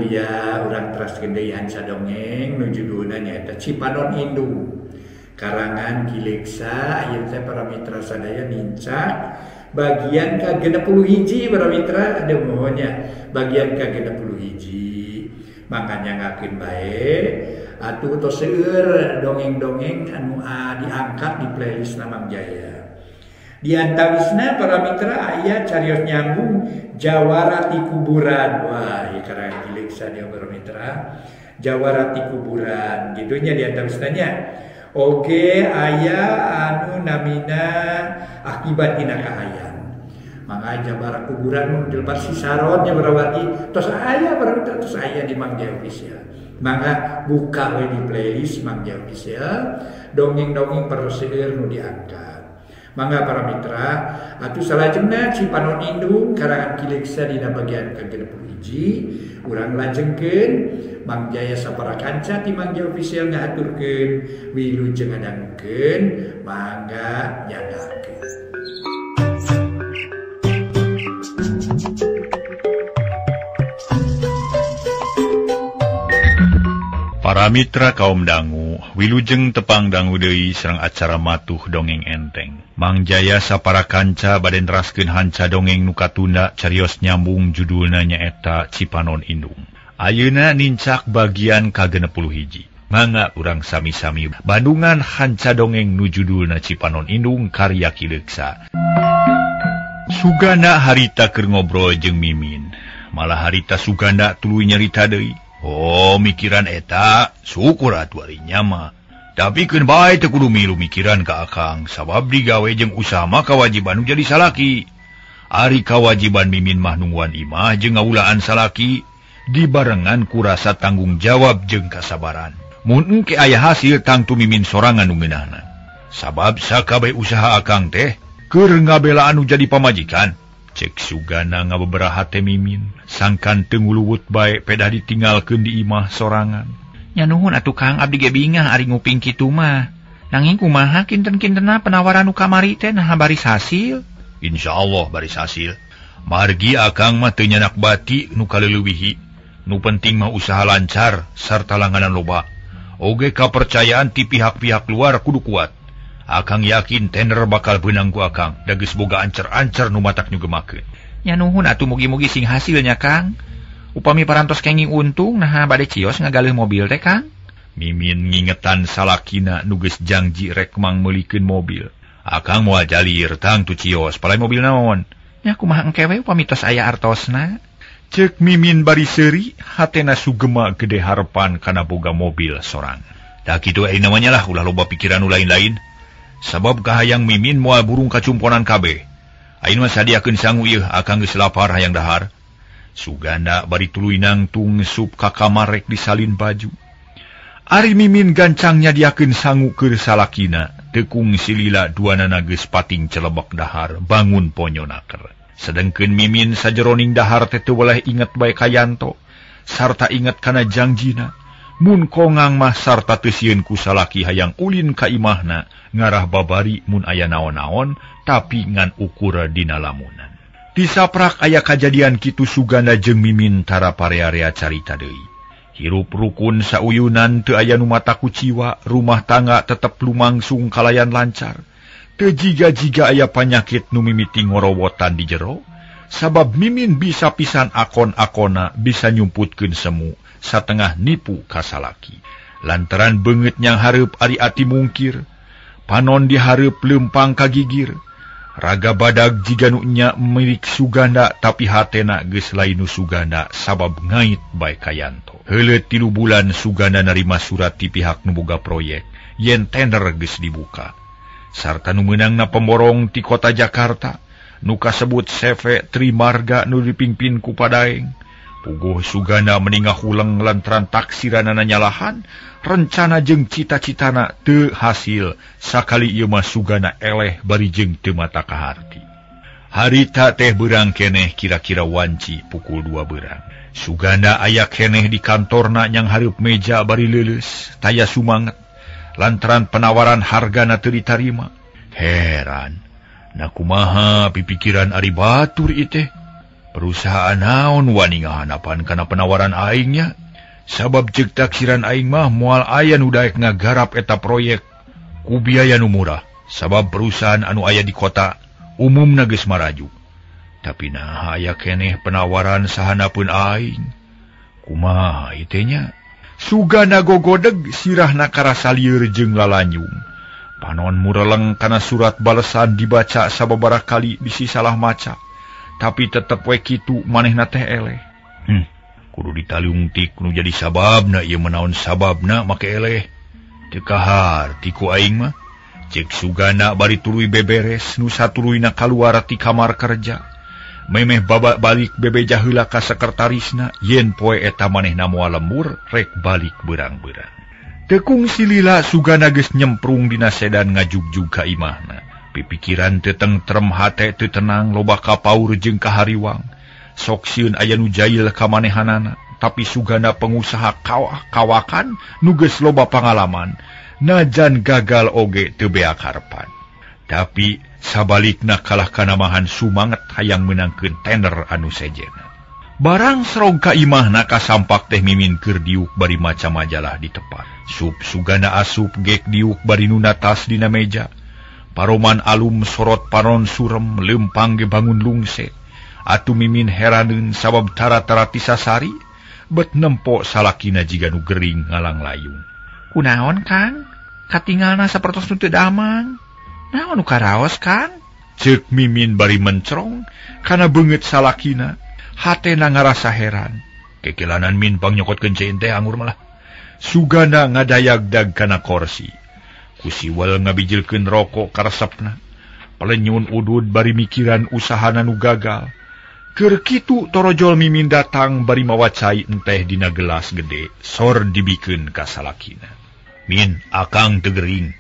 Mulia urang teraskeun deui hanca dongeng nu judulna nyaeta Cipanon Indung. Karangan Ki Leuksa ayeuna teh para mitra sadaya nincak bagian ka-61 para mitra aduh mohonnya bagian ka-61. Makanya ngakeun bae atuh tos seueur dongeng-dongeng anu diangkat di playlist Mang Jaya. Di antawisna para mitra aya carios nyambung Jawara ti kuburan. Wah, ieu karangan Ki Leuksa dia para mitra. Jawara ti kuburan gitunya di antawisna nya. Oge aya anu namina akibat dina kahayang. Mangga Jawara kuburan mun dilepas sisaron nya para tos aya para mitra tos aya di Mang Jaya Official. Mangga buka we di playlist Mang Jaya Official dongeng-dongeng para seueur nu diangkat. Mangga para mitra atuh salajengna Cipanon Indung karangan Ki Leuksa dina bagian ka-61 urang lajengkeun Mang Jaya sapara kanca ti Mang Jaya Official ngahaturkeun wilujeng ngadangukeun mangga nyanggakeun. Para mitra kaum dangu, wilujeng tepang dangu deui sareng acara matuh dongeng enteng. Mang Jaya sapara kanca bade neraskeun hanca dongeng nu katunda carios nyambung judulna nyaeta Cipanon Indung. Ayeuna nincak bagian ka-61. Mangga urang sami-sami bandungan hanca dongeng nu judulna Cipanon Indung karya Ki Leuksa. Suganda harita keur ngobrol jeung Mimin. Malah harita Suganda tuluy nyarita deui. Oh, mikiran eta syukur atuh ari nya mah. Tapi keun bae teu kudu milu mikiran ka akang, sabab digawe jeung usaha mah kawajiban nu jadi salaki. Ari kawajiban Mimin mah nungguan imah jeung ngawulaan salaki dibarengan ku rasa tanggung jawab jeung kasabaran. Mun engke aya hasil tangtu Mimin sorangan nu ngeunahna. Sabab sakabeh usaha akang teh keur ngabelaan nu jadi pamajikan. Cek Suganda ngabeberaha teh Mimin, sangkan teu nguluwut bae pedah ditinggalkeun di imah sorangan. Nya nuhun atuh Kang, abdi ge bingah ari nguping kitu mah. Nanging kumaha kinten-kintenna penawaran nu kamari teh naha baris hasil? Insyaallah baris hasil. Margi akang mah teu nyanak bati nu kaleulewihi. Nu penting mah usaha lancar sarta langganan loba. Oge kapercayaan ti pihak-pihak luar kudu kuat. Akang yakin tender bakal benang ku akang. Da geus boga ancer-ancer nu matak nyugemakeun. Nya nuhun atuh mugi-mugi sing hasilnya Kang. Upami parantos kenging untung naha bade cios ngagaleuh mobil teh Kang. Mimin ngingetan salakina nu geus jangji rek mang meulikeun mobil. Akang moal jalir tang tu cios palai mobil naon. Nya kumaha engke we upami tos aya artosna. Ceuk Mimin bari seuri hatena sugema gede harepan kana boga mobil sorang. Da kitu euy namanya lah ulah loba pikiran nu lain-lain. Sabab kahayang Mimin moal burung kacumponan kabeh. Ayeuna mah sadiakeun sangu ieu akang geus lapar hayang dahar. Suganda bari tuluy nangtung sup ka kamar rek disalin baju. Ari Mimin gancang nyadiakeun sangu keur salakina, tekung silila duanana geus pating celebek dahar bangun ponyo naker. Sedengkeun Mimin sajeroning dahar teh teu weleh inget bae ka Yanto, sarta inget kana jangjina. Mun kongang mah sarta teu sieun ku salaki hayang ulin ka imahna ngarah babari mun aya naon-naon tapi ngan ukur dina lamunan. Disaprak aya kajadian kitu Suganda jeung Mimin tara parea-rea carita deui. Hirup rukun sauyunan teu aya nu mata kuciwa, rumah tangga tetep lumangsung kalayan lancar. Teu jiga-jiga aya panyakit nu mimiti ngorowotan di jero, sabab Mimin bisa pisan akon-akona bisa nyumputkeun semu satengah nipu kasalaki. Lantaran beungeut nyang hareup ari ati mungkir, panon dihareup leumpang kagigir. Raga badag jiga nu nya milik Suganda tapi hatena geus lain nu Suganda sabab ngait bae ka Yanto. Heuleut 3 bulan Suganda narima surat ti pihak nu boga proyek yen tender geus dibuka. Sarta nu meunangna pemborong ti kota Jakarta nu kasebut CV Trimarga nu dipimpin ku Padaeng. Puguh Suganda meningah huleng lantaran taksiranana nyalahan, rencana jeung cita-citana teu hasil, sakali ieu mah Suganda eleh bari jeung teu mata kaharti. Harita teh beurang keneh kira-kira wanci pukul 2 beurang. Suganda aya keneh di kantorna nyang hareup meja bari leuleus, taya sumanget lantaran penawaran hargana teu ditarima. Heran, na kumaha pipikiran ari batur ieu teh? Perusahaan naon wani ngahanapan kana penawaran aingnya? Sabab ceuk taksiran aing mah moal aya nu daek ngagarap eta proyek ku biaya nu murah. Sabab perusahaan anu aya di kota umumna geus maraju. Tapi nah aya keneh penawaran sahanapeun aing. Kumaha ieu teh nya? Sugana gogodeg sirahna karasa lieur jeung lalanyung. Panon mureleng kana surat balesan dibaca sababaraha kali bisi salah maca. Tapi tetep we kitu manehna teh eleh. Kudu ditaliungtik nu jadi sababna ieu menaon sababna make eleh. Teu kaharti ku aing mah. Cek Sugana bari tuluy beberes nu satuluyna kaluar ti kamar kerja. Memeh babak balik bebeja heula ka sekretarisna yen poe eta manehna moal lembur rek balik berang-berang. Teu kungsi lila Sugana geus nyemprung dina sedan ngajugjug ka imahna. Pipikiran teu tentrem hate teu tenang loba kapaur jeung kahariwang. Sok sieun aya nu jail ka manehanana, tapi Sugana pengusaha kawakan nu geus loba pangalaman, najan gagal oge teu beak harepan. Tapi sabalikna kalah kanamahan sumanget hayang meunangkeun tender anu sejenna. Barang serog ka imahna kasampak teh Mimin keur diuk bari maca majalah di tepat. Sup Sugana asup gek diuk bari nu natas dina meja. Paroman alum sorot panon surem leumpang ge bangun lungse. Atuh Mimin heraneun sabab tara-tara tisasari bet nempo salakina jiga nu gering ngalang layung. Kunaon Kang? Katingalna sapertos nu teu damang. Naon nu karaos Kang? Ceuk Mimin bari mencrong kana beungeut salakina. Hatena ngarasa heran. Kekelanan Min pang nyokotkeun ceun teh anggur malah. Sugana ngadayagdag kana korsi. Ku siwel ngabijilkeun rokok karesepna. Pelenyun udud bari mikiran usahana nu gagal. Keur kitu torojol Mimin datang bari mawa cai enteh dina gelas gede sor dibikeun ka salakina. Min, akang teu gering.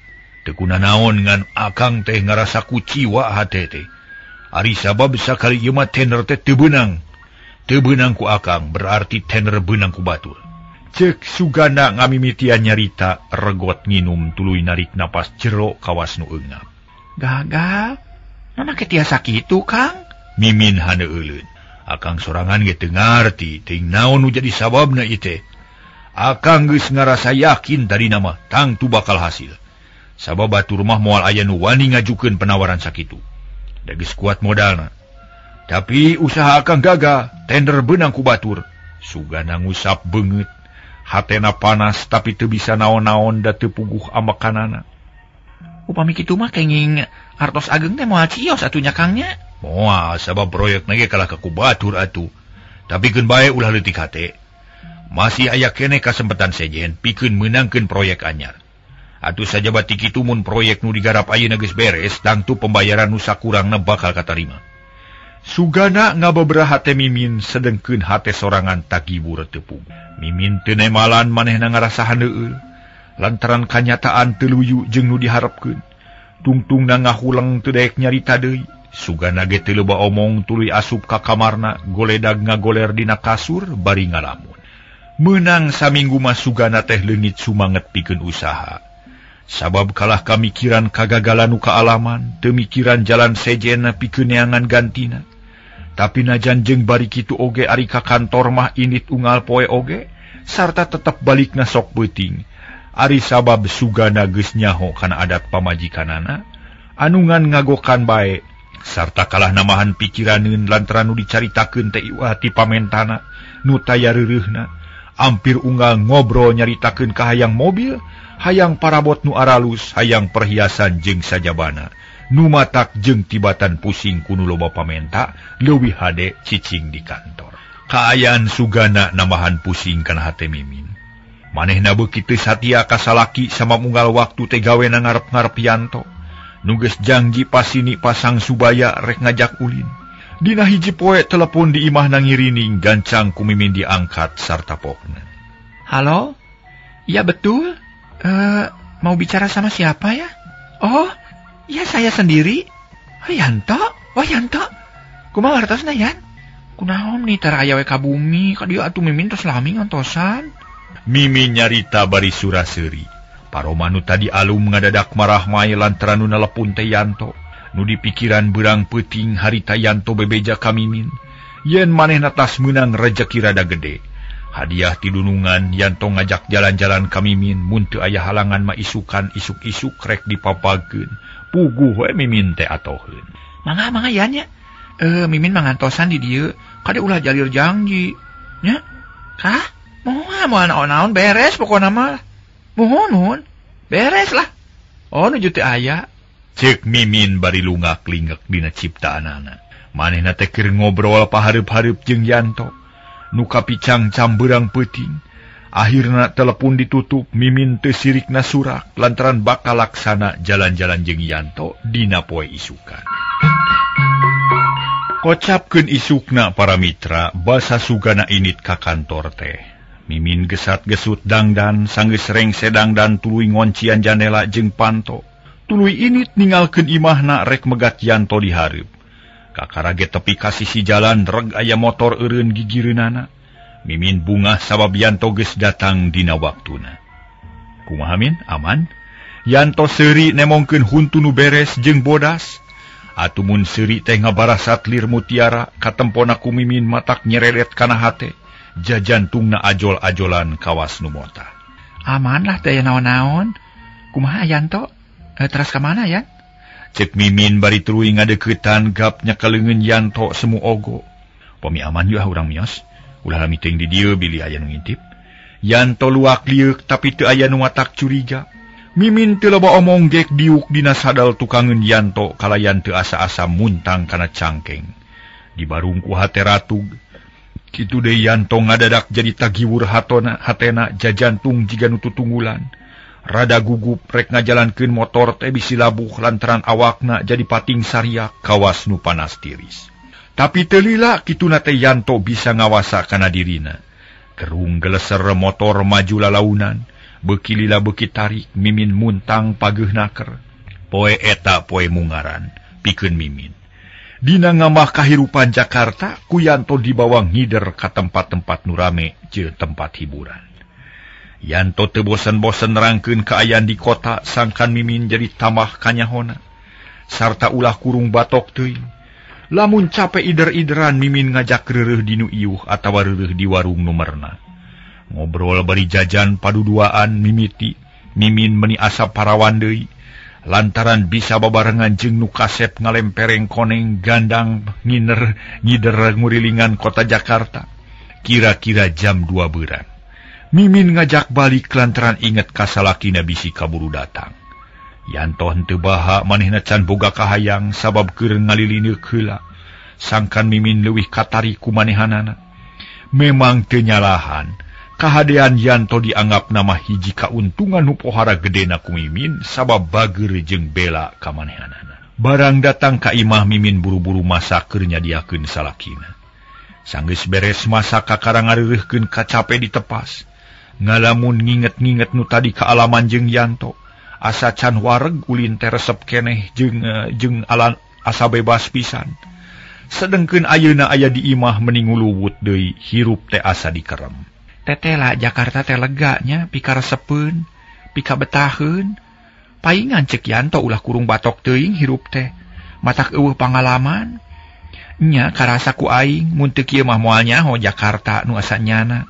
Teu kunanaon ngan akang teh ngarasa kuciwa hate teh. Ari sabab sakali ieu mah tender teh teu beunang. Teu beunang ku akang berarti tender beunang ku batur. Ceuk Sugana ngamimitian nyarita regot nginum tuluy narik napas jero kawas nu eungap. Gagal? Nana ke tiasa kitu Kang? Mimin haneuleun. Akang sorangan ge teu ngarti teuing naon nu jadi sababna ieu teh. Akang geus ngarasa yakin tadina mah tangtu bakal hasil. Sabab batur mah moal aya nu wani ngajukeun penawaran sakitu. Da geus kuat modalna. Tapi usaha akang gagal, tender beunang ku batur. Sugana ngusap beungeut, hatena panas tapi teu bisa naon-naon da teu puguh amakanana. Upami kitu mah kenging artos ageng teh moal cios atuh nya Kang nya. Moal sabab proyekna ge kalah ka ku batur atuh. Tapi keun bae ulah leutik hate. Masih aya keneh kasempetan sejen pikeun meunangkeun proyek anyar. Atuh sajaba ti kitu mun proyek nu digarap ayeuna geus beres, tangtu pembayaran nu sakurangna bakal katarima. Sugana ngababaraha hate Mimin sedengkeun hate sorangan tagibur teu puguh. Mimin teu nemalan manehna ngarasa haneueul lantaran kanyataan teu luyu jeung nu diharepkeun. Tungtungna ngahuleng teu daek nyarita deui. Sugana ge teu loba omong tuluy asup ka kamarna, goledag ngagoler dina kasur bari ngalamun. Meunang saminggu mah Sugana teh leungit sumanget pikeun usaha. Sabab kalah kamikiran kagagalan nu kaalaman, teu mikiran jalan sejenna pikeun neangan gantina. Tapi najan jeung bari kitu oge ari ka kantor mah indit unggal poe oge, sarta tetep balikna sok peuting. Ari sabab Sugana geus nyaho kana adat pamajikanana, anu ngan ngagokan bae, sarta kalah namahan pikiraneun lantaran nu dicaritakeun teh iwati pamentana, nu taya reureuhna. Ampir unggal ngobrol nyaritakeun ka hayang mobil, hayang parabot nu aralus, hayang perhiasan jeung sajabana. Nu matak jeung tibatan pusing ku nu loba pamenta, leuwih hade cicing di kantor. Kaayaan Sugana nambahan pusing kana hate Mimin. Manehna beuki teu satia ka salaki sama unggal waktu teh gawena ngarep-ngarep Yanto. Nu geus janji pasini pasang subaya rek ngajak ulin. Dina hiji poe telepon di imahna ngirining gancang ku Mimin diangkat sarta pokna. Halo? Ya betul. Mau bicara sama siapa ya? Oh, ya saya sendiri. Oh, Yanto? Oh, Yanto. Kumaha hartosna, Yan? Kunaon nih tara aya we ka bumi, ka dieu atuh Mimin tos lami ngantosan. Mimin nyarita bari sura-seuri. Paroma nu tadi alum ngadadak marah mae lantaran nu nalepon teh Yanto. Nu dipikiran beurang peuting harita Yanto bebeja ka Mimin. Yen manehna tas meunang rejeki rada gede. Hadiah ti dunungan Yanto ngajak jalan-jalan ka Mimin mun teu aya halangan mah isukan isuk-isuk rek dipapageun. Puguh we Mimin teh atoheun. Mangga mangga Yan nya. Mimin mangantosan di dieu, kade ulah jalir janji. Nya? Kah? Moal moal naon-naon beres pokona mah. Muhun muhun. Beres lah. Oh nuju teu aya. Ceuk Mimin bari lungak-lingek dina ciptaanana. Manehna teh keur ngobrol pahareup-hareup jeung Yanto. Nu kapicang camberang peuting. Akhirna telepon ditutup, Mimin teu sirikna surak lantaran bakal laksana jalan-jalan jeung Yanto dina poe isukan. Kocapkeun isukna para mitra, basa Sugana init ka kantor teh. Mimin gesat-gesut dangdan, sanggeus rengse dangdan tuluy ngoncian jandela jeung panto. Tuluy init ningalkeun imahna rek megat Yanto di hareup. Kakara ge tepi ka sisi jalan reg aya motor eureun gigireunana. Mimin bungah sabab Yanto geus datang dina waktuna. Kumaha Min? Aman? Yanto seuri nemongkeun huntu nu beres jeung bodas. Atuh mun seuri teh ngabarasat lir mutiara katempona ku Mimin matak nyerelet kana hate. Jajantungna ajol-ajolan kawas nu motah. Aman lah teh naon-naon. Kumaha Yanto? Teras ka mana ya? Cek Mimin bari tuluy ngadeuketan gapnya ka leungeun Yanto semu ogo. Pami aman yeuh urang mios. Ulah lami teuing di dieu bilih aya nu ngintip. Yanto luak lieuk tapi teu aya nu matak curiga. Mimin teu loba omong gek diuk dina sadal tukangeun Yanto kalayan teu asa-asa muntang kana cangkeng. Dibarung ku hate ratug. Kitu deui Yanto ngadadak jadi tagiwur hatona hatena jajantung jiga nu tutunggulan. Rada gugup rek ngajalankeun motor teh bisi labuh lantaran awakna jadi pating sariak kawas nu panas tiris. Tapi teu lila kituna teh Yanto bisa ngawasa kana dirina. Kerung geleser motor maju lalaunan, beuki lila beuki tarik Mimin muntang pageuh naker. Poe eta poe mungaran, pikeun Mimin. Dina ngamah kahirupan Jakarta, ku Yanto dibawa ngider ka tempat-tempat nu rame jeung tempat hiburan. Yanto teu bosen-bosen nerangkeun kaayaan di kota sangkan Mimin jadi tambah kanyahona. Sarta ulah kurung batok teuing. Lamun cape ider-ideran Mimin ngajak reureuh di nu iuh atawa reureuh di warung nu merna. Ngobrol bari jajan paduduaan mimiti, Mimin meuni asa parawan deui. Lantaran bisa babarengan jeung nu kasep ngalempereng koneng gandang nginer ngider ngurilingan kota Jakarta. Kira-kira jam 2 beurang. Mimin ngajak balik lantaran inget kasalakina bisi kaburu datang. Yanto henteu baha manehna can boga kahayang sabab keur ngalilineuk heula. Sangkan Mimin leuwih katarik ku manehanana. Memang teu nyalahan, kahadean Yanto dianggap nama hiji kauntungan nu pohara gedena ku Mimin sabab bager jeung bela ka manehanana. Barang datang ka imah Mimin buru-buru masak keur nyadiakeun salakina. Sanggeus beres masak kakara ngareureuhkeun kacape ditepas. Ngalamun nginget-nginget nu tadi kaalaman jeung Yanto. Asa can wareg ulin teh resep keneh jeung alan asa bebas pisan. Sedengkeun ayeuna aya di imah meni nguluwut deui hirup teh asa dikerem. Tetela Jakarta teh lega nya pika resepeun, pika betaheun. Paingan ceuk Yanto ulah kurung batok teuing hirup teh. Matak eueuh pangalaman. Nya karasa ku aing mun teu kieu mah moal nyaho Jakarta nu asa nyana.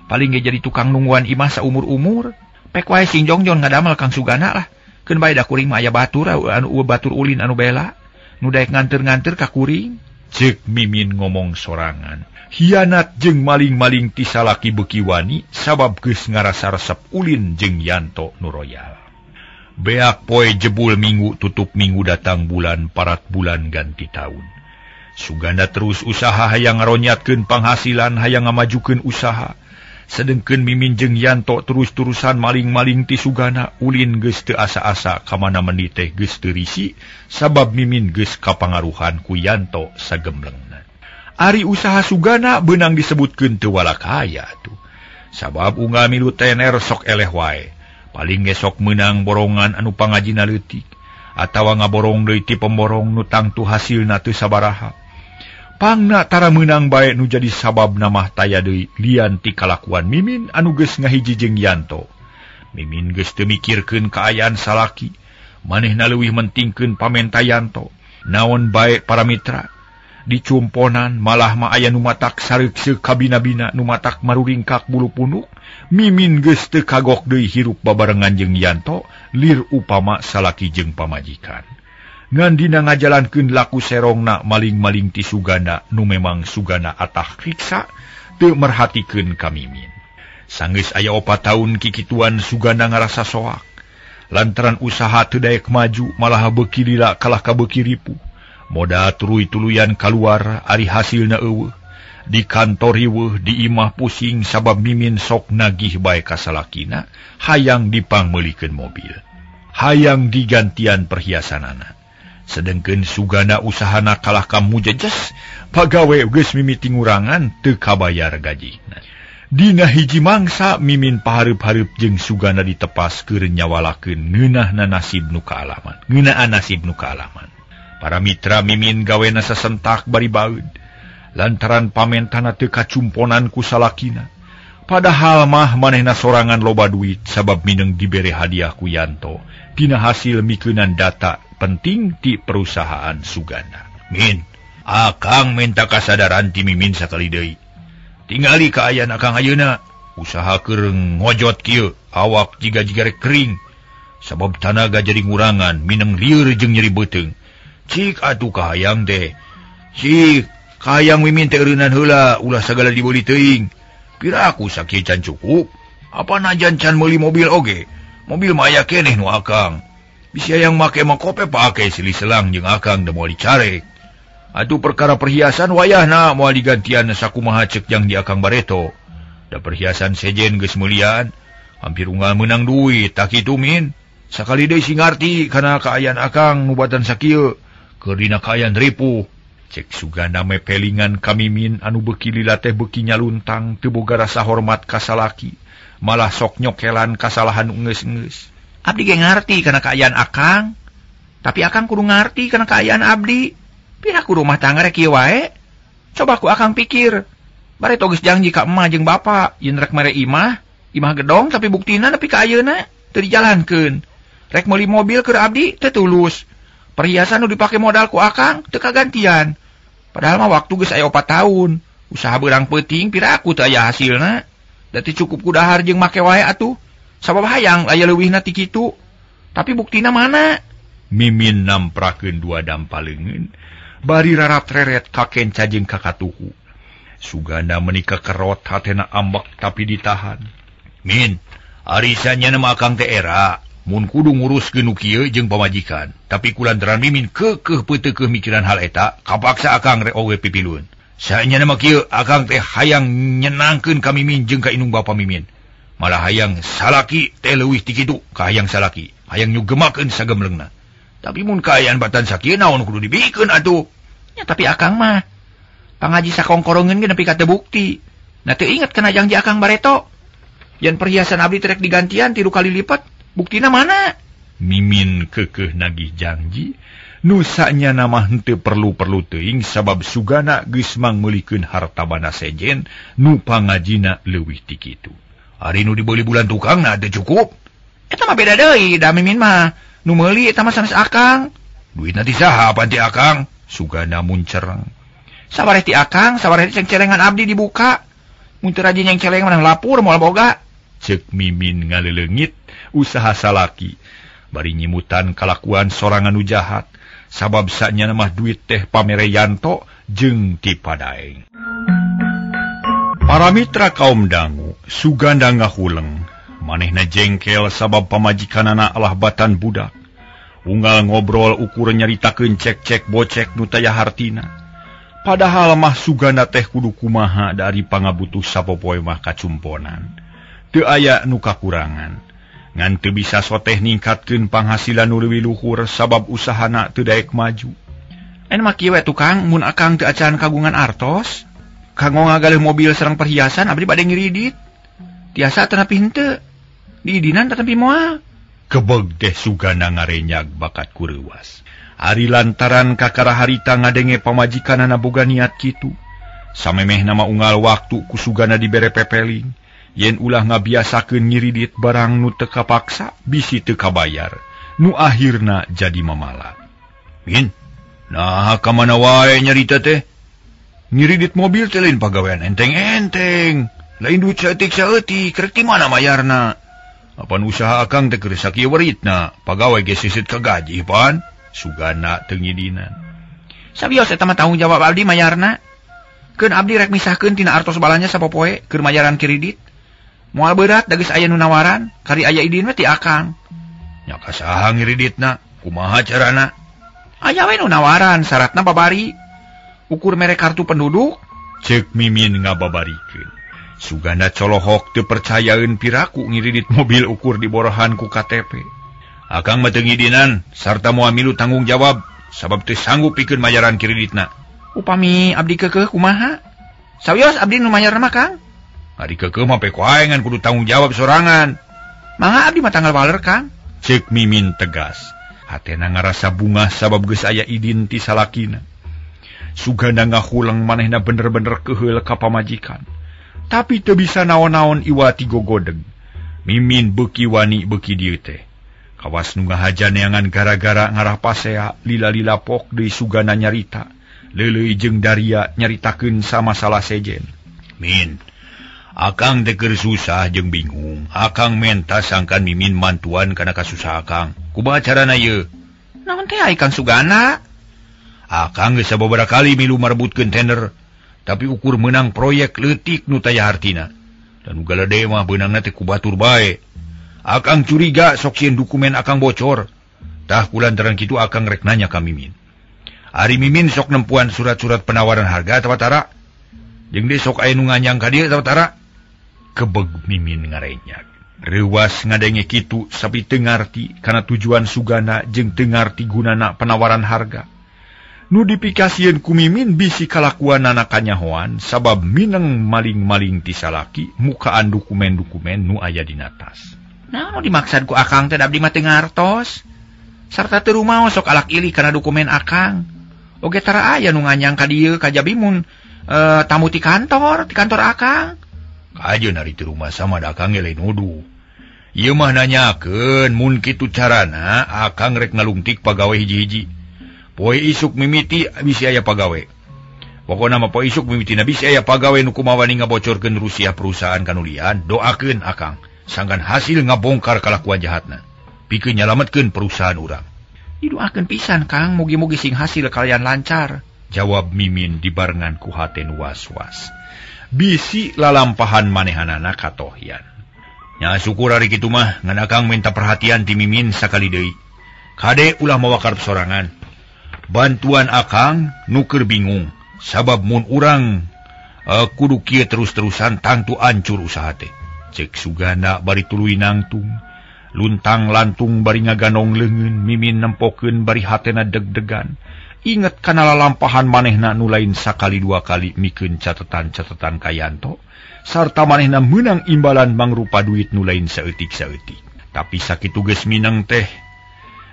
Paling ge jadi tukang nungguan imah saumur-umur. Pek wae sing jongjon ngadamel Kang Sugana lah. Keun bae da kuring mah aya batur anu batur ulin anu bela. Nu daek nganter-nganter ka kuring. Ceuk Mimin ngomong sorangan. Hianat jeung maling-maling ti salaki beuki wani sabab geus ngarasa resep ulin jeung Yanto nu royal. Beak poe jebul minggu tutup minggu datang bulan parat bulan ganti taun. Suganda terus usaha hayang ngaronyatkeun panghasilan hayang ngamajukeun usaha. Sedengkeun Mimin jeung Yanto terus-terusan maling-maling ti Sugana ulin geus teu asa-asa ka mana mendi teh geus teu risi sabab Mimin geus kapangaruhan ku Yanto sagemblengna. Ari usaha Sugana beunang disebutkeun teu walakaya tuh. Sabab unggal milu tener sok eleh wae. Paling ge sok meunang borongan anu pangajina leutik atawa ngaborong deui ti pemborong nu tangtu hasilna teu sabaraha. Pangna tara meunang bae nu jadi sabab namah taya deui lian ti kalakuan Mimin anu geus ngahiji jeung Yanto. Mimin geus teu mikirkeun kaayaan salaki, manehna leuwih mentingkeun pamenta Yanto. Naon bae para mitra, Dicumponan malah mah aya nu matak sareukseuk kabina-bina nu matak maruringkak bulu punuk. Mimin geus teu kagok deui hirup babarengan jeung Yanto lir upama salaki jeung pamajikan. Ngan dina ngajalankeun laku serongna maling-maling ti Suganda nu memang Suganda atah riksa teu merhatikeun ka Mimin. Sanggeus aya 4 tahun kikituan Suganda ngarasa soak. Lantaran usaha teu daek maju malah beuki lila kalah ka beuki ripuh. Modal tuluy-tuluyan kaluar ari hasilna eueuh. Di kantor riweuh, di imah pusing sabab Mimin sok nagih bae ka salakina hayang dipangmeulikeun mobil. Hayang digantian perhiasanana. Sedengkeun Suganda usahana kalah ka mujejes, pagawe geus mimiti ngurangan teu kabayar gajina. Dina hiji mangsa Mimin pahareup-hareup jeung Suganda ditepas keur nyawalakeun ngeunahna nasib nu kaalaman. Ngeunaan nasib nu kaalaman. Para mitra Mimin gawena sasentak bari baeud. Lantaran pamentana teu kacumponan ku salakina. Padahal mah manehna sorangan loba duit sabab mineng dibere hadiah ku Yanto tina hasil mikeunan data penting ti perusahaan Suganda. Min, akang minta kasadaran ti Mimin sakali deui. Tingali kaayaan akang ayeuna, usaha keur ngojot kieu, awak jiga-jiga rek kering. Sabab tanaga jadi ngurangan, mineng lieur jeung nyeri beuteung. Cik atuh kahayang teh. Cik, kahayang Mimin teh eureunnan heula, ulah sagala dibeuli teuing. Pira aku sakieu can cukup? Apa najan can meuli mobil oge? Mobil mah aya keneh nu akang. Bisi hayang make mah kope pake silih selang jeung akang da moal dicarek. Atuh perkara perhiasan wayahna moal digantian sakumaha ceuk jang di akang bareto. Da perhiasan sejen geus meulian, hampir unggal meunang duit tak kitu Min. Sakali deui sing ngarti kana kaayaan akang nu batan sakieu, keur dina kaayaan ripuh. Cek Suganda mepelingan ka Mimin anu beuki lila teh beuki nyaluntang teu boga rasa hormat ka salaki, malah sok nyokelan kasalahan geus-geus. Abdi ge ngarti kana kaayaan akang, tapi akang kudu ngarti kana kaayaan abdi. Piraku rumah tangga rek kieu wae. Coba ku akang pikir. Bare geus janji ka emak jeung bapak yen rek mere imah, imah gedong tapi buktina nepi ka ayeuna teu dijalankeun. Rek meuli mobil keur abdi teu tulus. Perhiasan nu dipake modal ku akang teu kagantian. Padahal mah waktu geus aya 4 tahun. Usaha beurang peuting piraku teu aya hasilna. Da teu cukup ku dahar jeung make wae atuh. Sabab hayang aya leuwihna ti kitu. Tapi buktina mana? Mimin namprakeun dua dampa leungeun. Bari rarap-reret ka kenca jeung ka katuhu. Suganda menika kerot hatena ambek tapi ditahan. Min, arisannya nama akang teh era. Mun kudu nguruskeun nu kieu jeung pamajikan. Tapi kulantaran Mimin keukeuh peuteukeuh mikiran hal eta, kapaksa akang rek oge pipilun. Saenya nama kieu akang teh hayang nyenangkeun ka Mimin jeung ka indung bapa Mimin. Malah hayang salaki teh leuwih ti kitu ka hayang salaki. Hayang nyugemakeun sagemlengna. Tapi mun kaayaan batan sakieu naon kudu dibikeun atuh. Ya tapi akang mah pangaji sakongkorongeun ge nepi ka teu bukti. Nah teu inget kana janji akang bareto. Yen perhiasan abdi teh rek digantian 3 kali lipat, buktina mana? Mimin keukeuh nagih janji, nu sanyana mah henteu perlu-perlu teuing sabab Suganda geus mangmeulikeun harta banda sejen nu pangajina leuwih ti kitu. Ari nu dibeuli bulan tukangna teu cukup. Eta mah beda deui da Mimin mah. Nu meuli eta mah sanes akang. Duitna ti saha pan ti akang? Suganda muncereng. Sabareh ti akang, sabareh cengcelengan abdi dibuka. Mun teu rajin nyengceleng mah lapur moal boga. Ceuk Mimin ngaleleungit usaha salaki. Bari nyimutan kalakuan sorangan nu jahat. Sabab sanyana mah duit teh pamere Yanto jeung ti padaeng. Para mitra kaum dangu, Suganda ngahuleng. Manehna jengkel sabab pamajikanana alah batan budak. Unggal ngobrol ukur nyaritakeun cek-cek bocek nu taya hartina. Padahal mah Suganda teh kudu kumaha dari pangabutuh sapopoe mah kacumponan. Teu aya nu kakurangan. Ngan teu bisa soteh ningkatkeun panghasilan nu leuwih luhur sabab usahana teu daek maju. En mah kieu we tukang, mun akang teu acan kagungan artos, kanggo ngagaleuh mobil sareng perhiasan abdi bade ngiridit. Tiasa teu nepi henteu. Diidinan teu nepi moal. Kebeg teh Suganda ngarenyag bakat kureuwas. Ari lantaran kakara harita ngadenge pamajikanana boga niat kitu. Samemeh nama unggal waktu ku Suganda dibere pepeling. Yen ulah ngabiasakeun ngiridit barang nu teu kapaksa bisi teu kabayar. Nu akhirna jadi mamala. Min, nah ka mana wae nyarita teh? Ngiridit mobil teh lain pagawean enteng-enteng. Lain duit saeutik-saeutik, rek ti mana mayarna? Apan usaha akang teh keur sakieu weritna, pagawe ge sisit ka gaji pan. Sugana teu ngidinan. Sabios eta mah tanggung jawab abdi mayarna. Keun abdi rek misahkeun tina artos balanja sapopoe keur mayaran kredit. Moal berat da geus aya nu nawaran, kari aya idin we ti akang. Nya ka saha ngiriditna? Kumaha carana? Aya we nu nawaran, syaratna babari. Ukur mere kartu penduduk, cek Mimin ngababarikeun. Sugana colohok teu percayaeun piraku ngiridit mobil ukur diborohan ku KTP. Akang mah teu ngidinan sarta moal milu tanggung jawab sabab teu sanggup pikeun mayaran kreditna. Upami abdi keukeuh kumaha? Sawios abdi nu mayar mah Kang. Ari keukeuh mah pek wae ngan kudu tanggung jawab sorangan. Mangga abdi mah tanggal waler Kang. Cek Mimin tegas. Hatena ngarasa bungah sabab geus aya idin ti salakina. Sugana ngahuleng manehna bener-bener keheul ka pamajikan. Tapi teu bisa naon-naon iwati gogodeg. Mimin beuki wani beuki dieu teh. Kawas nu ngahaja neangan gara-gara ngarah pasea lila-lila pok deui Sugana nyarita. Leuleuy jeung Daria nyaritakeun sama salah sejen. Min, akang teh keur susah jeung bingung. Akang menta sangkan Mimin mantuan kana kasusah akang. Kumaha carana ieu? Naon teh ai Kang Sugana? Akang geus sababaraha kali milu marebutkeun tender, tapi ukur meunang proyek leutik nu taya hartina. Dan nu galede mah beunangna teh ku batur bae. Akang curiga sok sieun dokumen akang bocor. Tah kulantaran kitu akang rek nanya ka Mimin. Ari Mimin sok nempuan surat-surat penawaran harga atawa tara? Jeung deui sok aya nu nganyang ka dieu atawa tara? Kebeg Mimin ngarenyak. Reuwas ngadenge kitu sapi teu ngarti kana tujuan Sugana jeung teu ngarti gunana penawaran harga. Nu dipikasieun ku Mimin bisi kalakuanana kanyahoan sabab mineng maling-maling ti salaki mukaan dokumen-dokumen nu aya dina tas. Naon nu dimaksad ku akang teh abdi mah teu ngartos. Sarta teu rumaos sok alak ilih kana dokumen akang. Oge tara aya nu nganyang ka dieu kajabi mun tamu ti kantor akang. Kajeun ari teu rumah sama da akang ge lain nuduh. Ieu mah nanyakeun mun kitu carana akang rek ngalungtik pagawe hiji-hiji. Poe isuk mimiti bisi aya pagawe. Pokona mah poe isuk mimiti bisi aya pagawe nu kumawani ngabocorkeun rusiah perusahaan kanulian, doakeun akang sangkan hasil ngabongkar kalakuan jahatna. Pikeun nyalametkeun perusahaan urang. Didoakeun pisan Kang, mugi-mugi sing hasil kalian lancar. Jawab Mimin dibarengan ku hate nu was-was. Bisi lalampahan manehanana katohyan. Nya syukur ari kitu mah ngan akang minta perhatian ti Mimin sakali deui. Kade ulah mawa karep sorangan. Bantuan akang nu keur bingung sabab mun urang kudu kieu terus-terusan tangtu ancur usaha teh. Cek Sugana bari tuluy nangtung, luntang lantung bari ngaganong leungeun, Mimin nempokeun bari hatena deg-degan. Inget kana lalampahan manehna nu lain sakali dua kali mikeun catetan-catetan ka Yanto, sarta manehna meunang imbalan mangrupa duit nu lain saeutik-saeutik. Tapi sakitu geus mineng teh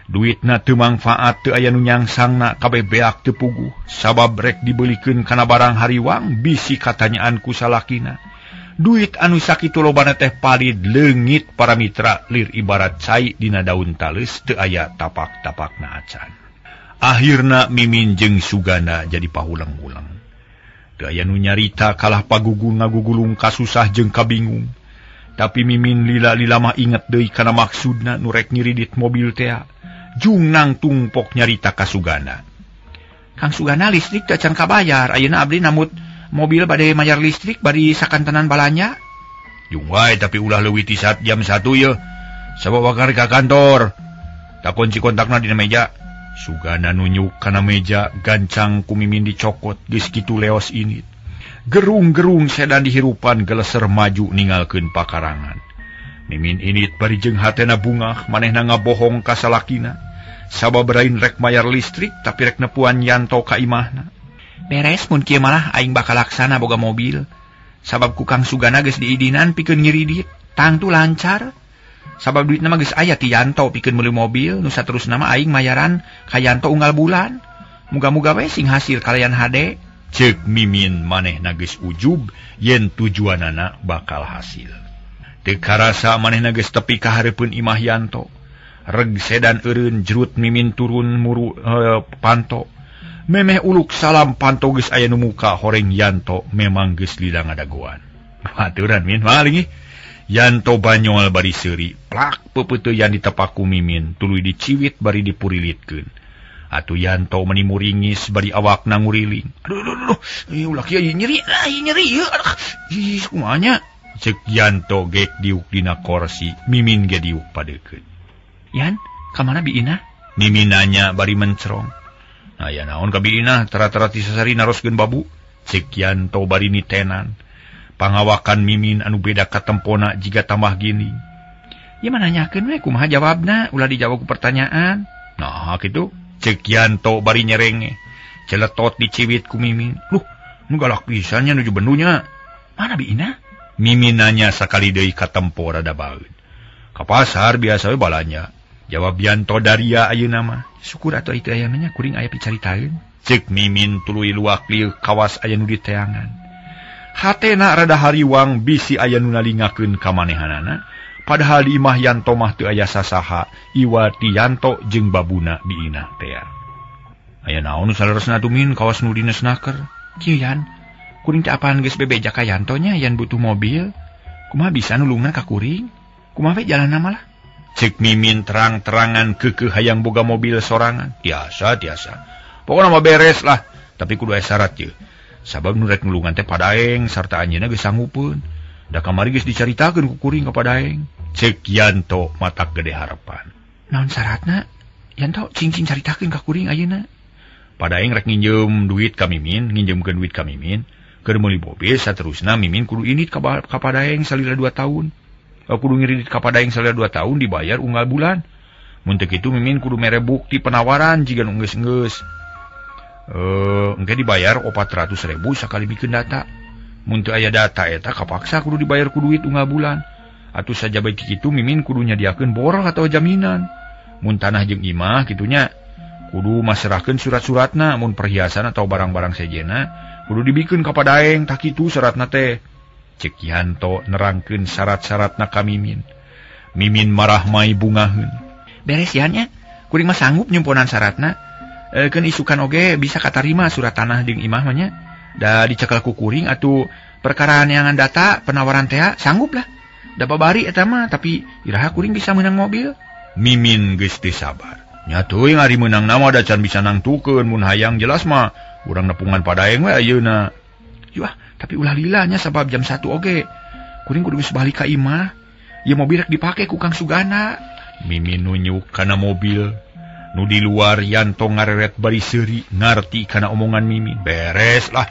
duitna teu mangfaat, teu aya nu nyangsangna, kabeh beak teu puguh sabab rek dibelikeun kana barang hariwang bisi katanyaan ku salakina. Duit anu sakitu lobana teh palid leungit para mitra lir ibarat cai dina daun taleus teu aya tapak-tapakna acan. Akhirna Mimin jeung Sugana jadi pahulang-hulang. Teu aya nu nyarita kalah pagugu ngagugulung kasusah jeung kabingung. Tapi Mimin lila-lila mah inget deui kana maksudna nu rek ngiridit mobil tea. Jung nangtung pok nyarita ka Sugana. Kang Sugana listrik teh can kabayar, ayeuna abdi namut mobil bade mayar listrik bari sakantenan balanja. Jung wae tapi ulah leuwih ti jam 1 ye. Sabab wakar ka kantor. Tak kunci kontakna dina meja. Sugana nunjuk kana meja gancang ku Mimin dicokot geus kitu leos init. Gerung-gerung sedan dihirupan geleser maju ninggalkeun pakarangan. Mimin init bari jeung hatena bungah manehna ngabohong ka salakina. Sabab lain rek mayar listrik tapi rek nepuan Yanto ka imahna. Beres mun kieu malah aing bakal laksana boga mobil. Sabab ku Kang Sugana geus diidinan pikeun ngiridit, tangtu lancar. Sabab duitna mah geus aya ti Yanto pikeun meuli mobil, nu saterusna mah aing mayaran ka Yanto unggal bulan. Muga-muga we sing hasil kalayan hade. Ceuk Mimin manehna geus ujub yen tujuanana bakal hasil. Teu karasa manehna geus tepi ka hareupeun imah Yanto. Reg sedan eureun jerut Mimin turun muru panto. Memeh uluk salam panto geus aya nu muka horeng Yanto memang geus lila ngadagoan. Aturan Min maling ih. Yanto banyol bari seuri, plak peupeuteuyan ditepaku Mimin, tuluy diciwit bari dipurilitkeun. Atuh Yanto meni muringis bari awakna nguriling. Aduh aduh aduh, ulah kieu nyeri, nyeri ieu. Ih, kumaha nya? Cek Yanto gek diuk dina korsi, Mimin ge diuk padeukeut. Yan, ka mana Bi Inah? Mimin nanya bari mencrong. Nah, ya naon ka Bi Inah, tara-tara ti sasari naroskeun babu. Cek Yanto bari nitenan. Pangawakan Mimin anu beda katempona jiga tambah gini. Ya mananyakeun we kumaha jawabna, ulah dijawab ku pertanyaan. Nah, kitu. Cek Yanto bari nyerenge. Celetot diciwit ku Mimin. Luh, nu galak pisan nya nuju bendunya. Mana Bi Inah? Mimin nanya sakali deui katempo rada baeud. Ka pasar biasa we balanja. Jawab Yanto daria ayeuna mah. Syukur atuh itu aya mah nya kuring aya picaritaeun. Cek Mimin tuluy luak lieu kawas aya nu diteangan. Hatena rada hariwang bisi aya nu nalingakeun ka manehanana, padahal di imah Yanto mah teu aya sasaha, iwa ti Yanto jeung babuna Bi Inah tea. Aya naon nu saleresna atuh Min kawas nu dinesnaker? Kieu Yan, kuring teh apaan geus bebeja ka Yanto nya yan butuh mobil. Kumaha bisa nulungna ka kuring? Kumaha we jalanna malah? Cek Mimin terang-terangan keukeuh hayang boga mobil sorangan. Tiasa, tiasa. Pokona mah beres lah, tapi kudu aya syarat ye. Sabab nu rek nulungan teh padaeng sarta anjeunna geus sanggupeun. Da kamari geus dicaritakeun ku kuring ka padaeng. Cek Yanto matak gede harapan. Naon syaratna? Yanto cing-cing caritakeun ka kuring ayeuna. Padaeng rek nginjem duit ka Mimin, nginjemkeun duit ka Mimin, keur meuli mobil saterusna Mimin kudu init ka padaeng salila 2 tahun. Kudu ngiridit ka padaeng salila 2 tahun dibayar unggal bulan. Mun teu kitu Mimin kudu mere bukti penawaran jiga nu geus-geus. Engke dibayar 400.000 sakali bikeun data. Mun teu aya data eta kapaksa kudu dibayar ku duit unggal bulan. Atuh sajaba kitu Mimin kudu nyadiakeun borol atau jaminan. Mun tanah jeung imah kitunya kudu masrahkeun surat-suratna, mun perhiasan atau barang-barang sejena kudu dibikeun ka padaeng, tah kitu syaratna teh. Cek Yanto nerangkeun syarat-syaratna ka Mimin. Mimin marah mai bungaheun. Beres Yan nya, kuring mah sanggup nyumponan syaratna. Keun isukan oge bisa katarima surat tanah jeung imah mah nya. Da dicekel ku kuring atuh perkara neangan data penawaran teh sanggup lah. Da babari eta mah, tapi iraha kuring bisa meunang mobil. Mimin geus teu sabar. Nya teuing ari meunang nama da can bisa nangtukeun, mun hayang jelas mah urang nepungan padaeng we ayeuna. Yuah, tapi ulah lila nya sabab jam 1 oge. Kuring kudu geus balik ka imah. Ieu mobil rek dipake ku Kang Sugana. Mimin nunjuk kana mobil. Nu di luar Yanto ngareret bari seuri ngarti kana omongan Mimin. Beres lah.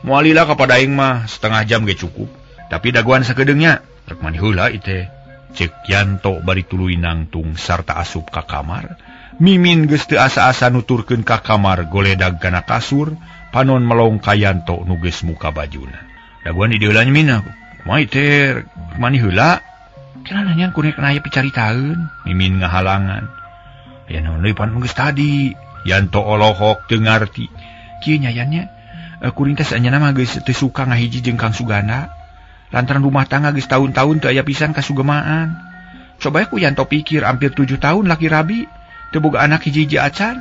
Moal lila ka padaeng mah setengah jam ge cukup. Tapi dagoan sakedeungnya rek mani heula ieu. Cek Yanto bari tuluy nangtung sarta asup ka kamar. Mimin geus teu asa-asa nuturkeun ka kamar goledag kana kasur, panon melong ka Yanto nu geus muka bajuna. Dagoan di dieu Min, kumaha ieu teh rek mani heula? Kira nanya kuring aya picaritaeun. Mimin ngahalangan. Aya naon deui pan geus tadi. Yanto olohok teu ngarti. Kieu nya Yan nya, kuring teh saenyana mah geus teu suka ngahiji jeung Kang Sugana. Lantaran rumah tangga geus tahun-tahun teu aya pisan kasugemaan. Coba ku Yanto pikir hampir 7 tahun laki rabi teu boga anak hiji-hiji acan.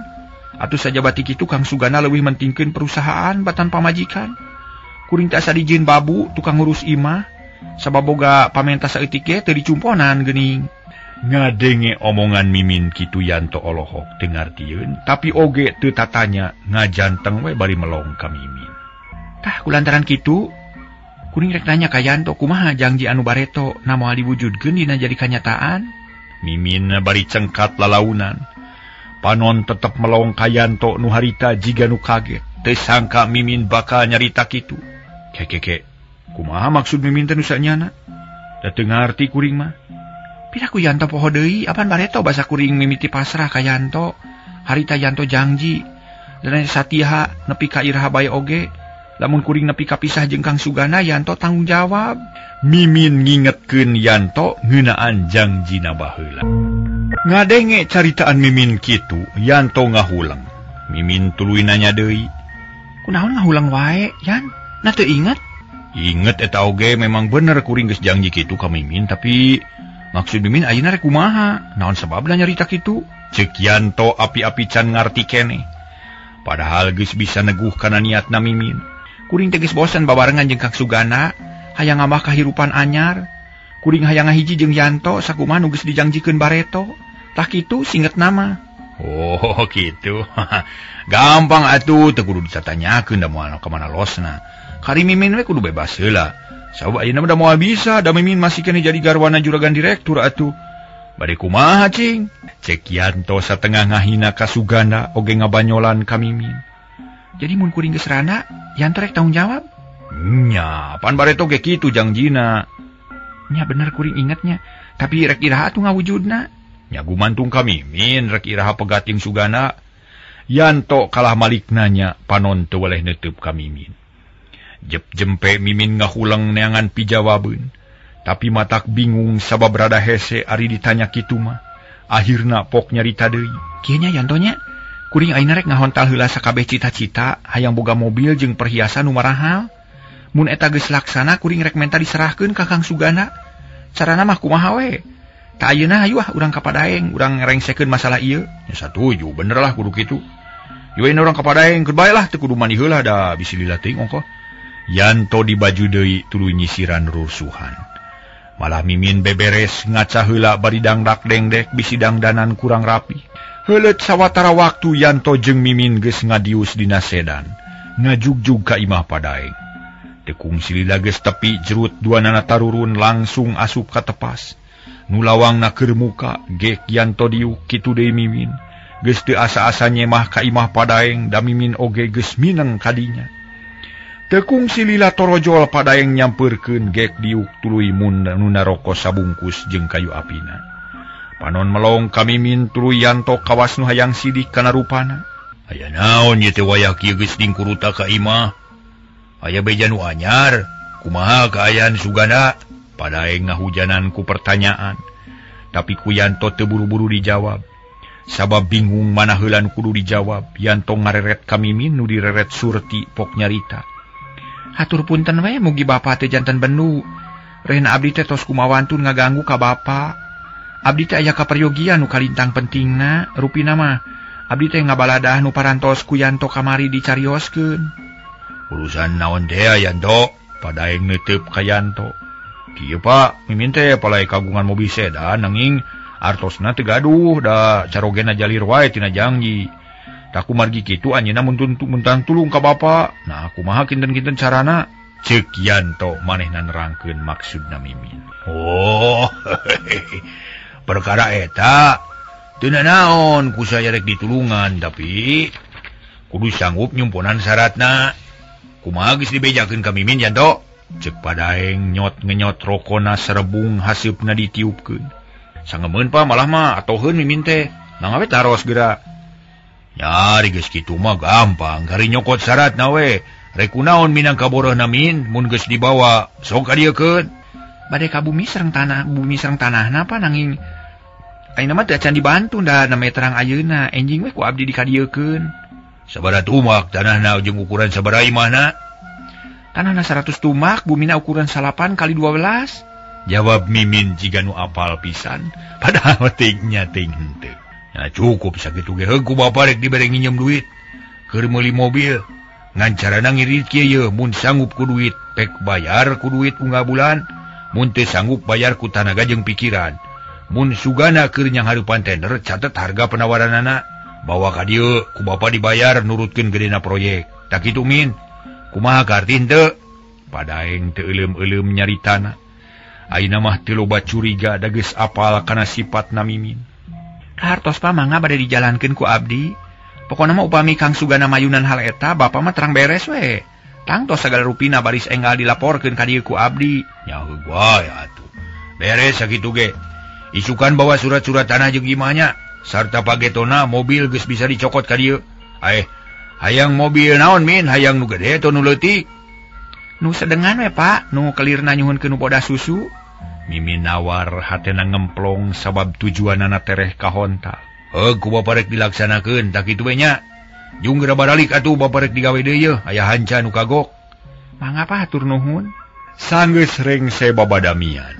Atuh sajaba ti kitu Kang Sugana leuwih mentingkeun perusahaan batan pamajikan. Kuring teh asa dijieun babu tukang ngurus imah. Sabab boga pamenta saeutik ge teu dicumponan geuning. Ngadenge omongan Mimin kitu Yanto olohok teu ngartieun, tapi oge teu tatanya ngajanteng we bari melong ka Mimin. Tah kulantaran kitu kuring rek nanya ka Yanto kumaha janji anu bareto na moal diwujudkeun dina jadi kanyataan. Mimin bari cengkat lalaunan. Panon tetep melong ka Yanto nu harita jiga nu kaget. Teu sangka Mimin bakal nyarita kitu. Kekeke, kumaha maksud Mimin teh nu sanyana? Da teu ngarti kuring mah. Pira ku Yanto poho deui, apan bareto basa kuring mimiti pasrah ka Yanto. Harita Yanto janji dan satiha nepi ka iraha bae oge. Lamun kuring nepi ka pisah jeung Kang Sugana, Yanto tanggung jawab. Mimin ngingetkeun Yanto ngeunaan jangjina baheula. Ngadenge caritaan Mimin kitu, Yanto ngahulang. Mimin tuluy nanya deui. Kunaon ngahulang wae, Yan? Na teu inget? Inget eta oge memang bener kuring geus janji kitu ka Mimin, tapi maksud Mimin ayeuna rek kumaha? Naon sababna nyarita kitu? Ceuk Yanto api-api can ngarti keneh. Padahal geus bisa neguh kana niatna Mimin. Kuring teh geus bosen babarengan jeung Kang Sugana, hayang ngambah kahirupan anyar. Kuring hayang ngahiji jeung Yanto sakumaha nu geus dijangjikeun bareto. Tah kitu singet nama. Oh gitu. Gampang atuh teu kudu dicatanyakeun da moal ka mana losna. Kari Mimin we kudu bebas heula. Sabab ayeuna mah da moal bisa, da Mimin masih keneh jadi garwana juragan direktur atuh. Bade kumaha cing? Cek Yanto satengah ngahina ka Sugana oge ngabanyolan ka Mimin. Jadi mun kuring geus rana, Yanto rek tanggung jawab? Nya, pan bareto ge kitu jangjina. Nya bener kuring ingetnya, tapi rek iraha atuh ngawujudna. Nya gumantung ka Mimin rek iraha pegating Sugana. Yanto kalah malik nanya, panon teu weleh neuteub ka Mimin. Jep jempe Mimin ngahuleng neangan pijawabeun. Tapi matak bingung sabab rada hese ari ditanya kitu mah. Akhirna pok nyarita deui. Kieu nya Yantonya, kuring ayeuna rek ngahontal heula sakabeh cita-cita, hayang boga mobil jeung perhiasan nu marahal. Mun eta geus laksana kuring rek menta diserahkeun ka Kang Sugana. Carana mah kumaha we? Ta ayeuna hayu ah urang ka Padaeng, urang ngerengsekeun masalah ieu. Ya satuju, bener lah kudu kitu. Yeuh urang ka Padaeng, keur bae lah teu kudu mandi heula da bisi lila teuing ongkoh. Yanto dibaju deui tuluy nyisiran rusuhan. Malah Mimin beberes ngaca heula bari dangdak dengdek bisi dangdanan kurang rapi. Heuleut sawatara waktu Yanto jeung Mimin geus ngadius dina sedan, ngajugjug ka imah Padaeng. Tekung silila geus tepi jerut duanana tarurun langsung asup ka tepas. Nu lawangna keur muka gek Yanto diuk kitu deui Mimin. Geus teu asa-asa nyemah ka imah Padaeng da Mimin oge geus mineng kadinya. Tekung silila torojol Padaeng nyampeurkeun gek diuk tuluy mun nu naroko sabungkus jeung kayu apina. Panon melong ka Mimin tuluy Yanto kawas nu hayang sidik kana rupana. Aya naon ieu teh wayah kieu geus dingkuruta ka imah? Aya beja nu anyar, kumaha kaayaan Sugana? Padaeng ngahujanan ku pertanyaan. Tapi ku Yanto teu buru-buru dijawab. Sabab bingung mana heula nu kudu dijawab. Yanto ngareret ka Mimin nu direret Surti pok nyarita. Hatur punten we mugi bapa teh janten bendu. Rehna abdi teh tos kumawantun ngaganggu ka bapa. Abdi teh aya kaperyogian nu kalintang pentingna, rupina mah abdi teh ngabaladah nu parantos ku Yanto kamari dicarioskeun. Urusan naon teh Yanto? Padaeng neuteub ka Yanto. Kieu Pak, Mimin teh palai kagungan mobil sedan nanging artosna teu gaduh da carogena jalir wae tina jangji. Tak kumargi kitu anjeunna mun tulung ka bapa. Nah, kumaha kinten-kinten carana? Ceuk Yanto manehna nerangkeun maksudna Mimin. Oh, perkara eta teu nanaon ku saya rek ditulungan tapi kudu sanggup nyumponan syaratna. Kumaha geus dibejakeun ka Mimin Yanto? Ceuk Padaeng nyot ngenyot rokona serebung haseupna ditiupkeun. Sangemeun pa malah mah atoheun Mimin teh. Mangga we taros geura. Nyari geus kitu mah gampang, kari nyokot syaratna we. Rek kunaon minang kaborohna Min mun geus dibawa sok ka dieukeun. Bade ka bumi sareng tanah, bumi sareng tanahna pa nanging ayeuna mah teu acan dibantu da name terang ayeuna, enjing we ku abdi dikadieukeun. Sabaraha tumak tanahna jeung ukuran sabaraha imahna? Tanahna 100 tumak, bumina ukuran 8 kali 12. Jawab Mimin jiga nu apal pisan, padahal ting nya ting henteu. Nah, cukup sakitu ge heuh ku bapa rek dibere nginjem duit keur meuli mobil. Ngan carana ngirit kieu ye, mun sanggup ku duit pek bayar ku duit unggal bulan, mun teu sanggup bayar ku tanaga jeung pikiran. Mun Sugana keur nyanghareupan tender catet harga penawaranana, bawa ka dieu ku bapa dibayar nurutkeun gedena proyek. Tak kitu Min. Kumaha karti henteu? Padaeng teu euleum-euleum nyaritana. Ayeuna mah teu loba curiga da geus apal kana sipatna Mimin. Hartos pa mangga bade dijalankeun ku abdi. Pokona mah upami Kang Sugana mayunan hal eta, bapa mah terang beres we. Tangtos sagala rupina baris enggal dilaporkeun ka dieu ku abdi. Nya heuh wae atuh. Beres sakitu ge. Isukan bawa surat-surat tanah jeung imahnya sarta pagetona mobil geus bisa dicokot ka dieu. Hayang mobil naon Min? Hayang nu gede atau nu leutik? Nu sedengan we Pak, nu kelirna nyuhunkeun nu bodas susu. Mimin nawar hatena ngemplong sabab tujuanana tereh kahontal. Heuh ku bapa rek dilaksanakeun tak kitu we nya. Jung geura baralik atuh bapa rek digawe deui yeuh, aya hanca nu kagok. Mangga Pak hatur nuhun. Sanggeus rengse babadamian.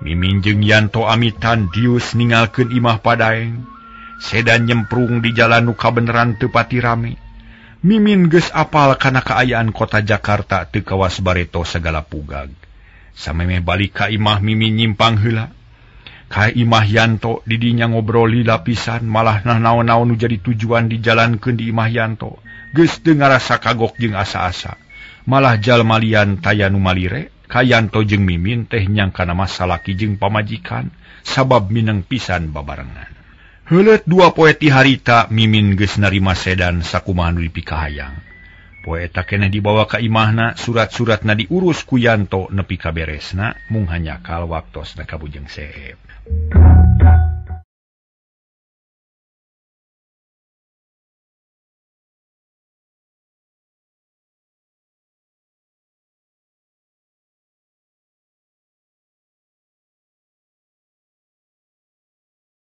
Mimin jeung Yanto amitan dius ningalkeun imah Padaeng. Sedan nyemprung di jalan nu kabeneran teu pati rame. Mimin geus apal kana kaayaan kota Jakarta teu kawas bareto sagala pugag. Samemeh balik ka imah Mimin nyimpang heula. Ka imah Yanto didinya ngobrol lila pisan malah nah naon-naon nu jadi tujuan dijalankeun di imah Yanto. Geus teu ngarasa kagok jeung asa-asa. Malah jalma lian taya nu malire ka Yanto jeung Mimin teh nyangkana mah salaki jeung pamajikan sabab mineng pisan babarengan. Heuleut dua poe ti harita Mimin geus narima sedan sakumaha nu dipikahayang. Poe eta keneh dibawa ka imahna, surat-suratna diurus ku Yanto nepi ka beresna mung hanyakal waktosna ka Bujeng Seep.